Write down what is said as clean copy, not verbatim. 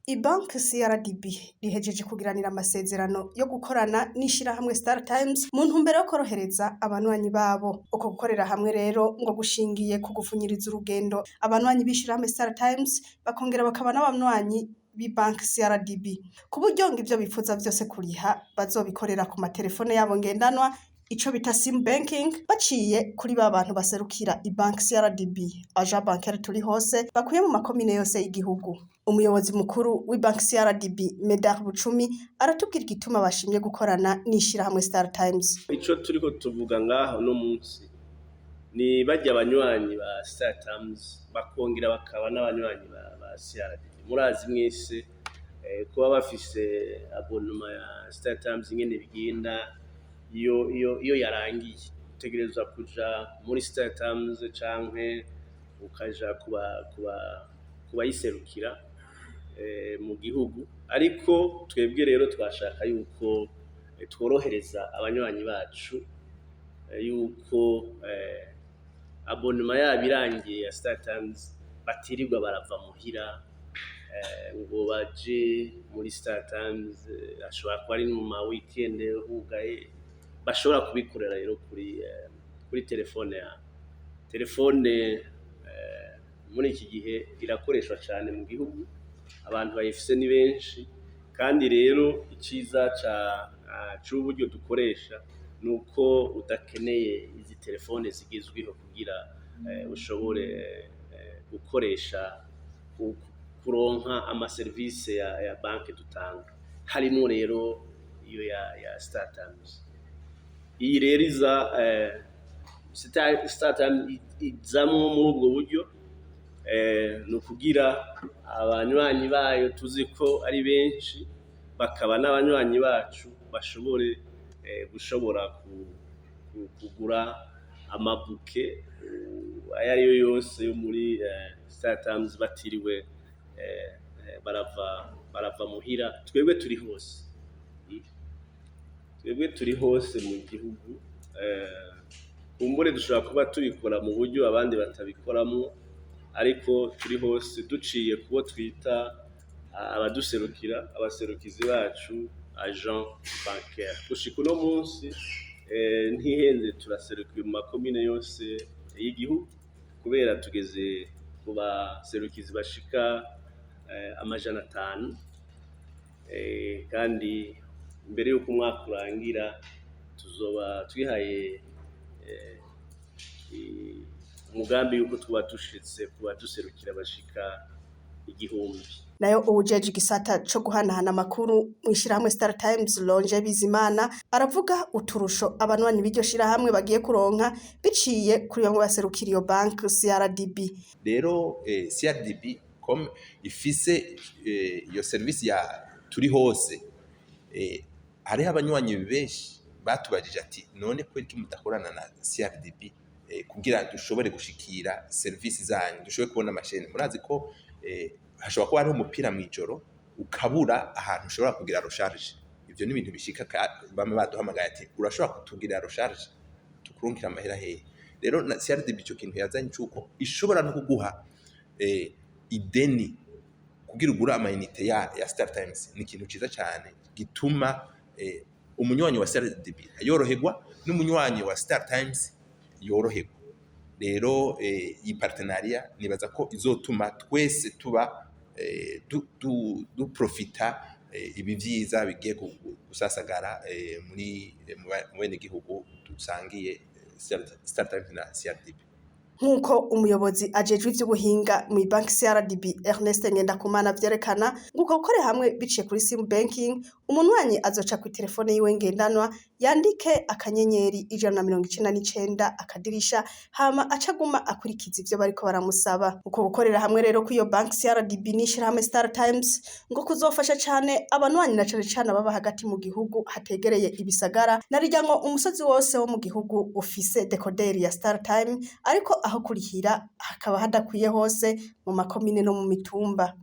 Ibanki CRDB rihejeje kugiranira amasezerano yo gukorana n'ishirahamwe Star Times mu ntumbero yo korohereza abanywanyi babo. Uko gukorera hamwe rero ngo gushingiye ku gufunyiriza urugendo abanywanyi b'ishirahamwe Star Times, bakongera bakaba n'abanywanyi b'ibanki CRDB, ku buryo ngo ivyo bipfuza vyose kuriha bazobikorera ku materefone yabo ngendanwa, ico bita sim banking, baciye kuri ba bantu baserukira ibanki CRDB, agent bancaire turi hose bakwiye mu makomine yose y'igihugu. Umuyobozi mukuru w'ibanki CRDB, Medard Bucumi, aratubwira igituma bashimye gukorana n'ishirahamwe Star Times. Ico turiko tuvuga ngaho no munsi ni barya abanywanyi ba Star Times bakongera bakaba n'abanywanyi ba CRDB. Murazi mwese kuba bafise abonnement ya Star Times ingene bigenda. Iyo yarangiye utegerezwa kuja muri Star Times canke ukaja kuba kubayiserukira mu gihugu. Ariko twebwe rero twashaka yuko tworohereza abanywanyi bacu yuko abonnement yabo irangiye ya Star Times batirirwa barava muhira ngo baje muri Star Times, ashobora kuba ari mu ma weekend hugaye. Bashobora kubikorera rero kuri telefone yawe. Telefone muri iki gihe irakoreshwa cane mu gihugu, abantu bayifise ni benshi. Kandi rero iciza ca c'uburyo dukoresha nuko udakeneye izi telefone zigezweho kugira ushobore gukoresha, kuronka amaserivisi ya banki dutanga, harimwo rero iyo ya Star Times. Iyi rero iza Star Times izamwo muri ubwo buryo, ni ukugira abanywanyi bayo tuzi ko ari benshi bakaba n'abanywanyi bacu bashobore gushobora kugura ama bouquets ayo ariyo yose yo muri Star Times batiriwe barava muhira. Twebwe turi hose. Twebwe turi hose mu gihugu. Kumbure dushobora kuba tubikora mu buryo abandi batabikoramwo, ariko turi hose duciye kubo twita abaduserukira, abaserukizi bacu, agent bancaire. Gushika uno munsi, ntihenze, turaserukiye mu makomine yose y'igihugu, kubera tugeze ku baserukizi bashika 500. Kandi imbere y'uko umwaka urangira tuzoba twihaye umugambi yuko tuba dushitse kuba duserukira bashika 1000. Nayo uwujejwe igisata co guhanahana amakuru mw'ishirahamwe Star Times, Longe Bizimana, aravuga uturusho abanywanyi b'iryo shirahamwe bagiye kuronka biciye kuri bamwe baserukira iyo banki CRDB. Rero CRDB comme ifise iyo service ya turi hose, hariho abanywanyi benshi batubajije ati: "None kubera iki mudakorana na CRDB kugira dushobore gushikira service zanyu, dushobore kubona ama chaînes?" Murazi ko hashobora kuba hariho umupira mw'ijoro, ukabura ahantu ushobora kugira recharge. Ivyo ni ibintu bishika. Bamwe baduhamagaye ati: "Urashobora kutugirira recharge, tukurungikira amahera hehe?" Rero na CRDB ico kintu yazanye cuko ishobora no kuguha ideni kugira ugure ama unités ya Star Times ni ikintu ciza cyane gituma umunywanyi wa CRDB yoroherwa n'umunywanyi wa Star Times yoroherwa. Rero iyi partenariat nibaza ko izotuma twese tuba duprofita ibi vyiza bigiye gusasagara muri mu benegihugu dusangiye Star Times na CRDB. Nk'uko umuyobozi ajejwe ivy'ubuhinga mu banki CRDB, Ernest Ngendakumana, vyerekana, ngo uko gukorera hamwe biciye kuri sim banking, umunywanyi azoca ku telefone yiwe ngendanwa, yandike *199#, hama acaguma akurikiza ivyo bariko baramusaba. Uko gukorera hamwe rero kw'iyo banki CRDB n'ishirahamwe Star Times ngo kuzofasha cane abanywanyi, na cane cane ababa hagati mu gihugu hategereye ibisagara, narirya ngo umusozi wose wo mu gihugu ufise décodeur ya Star Time, ariko aho kurihira hakaba hadakwiye hose mu makomine no mu mitumba.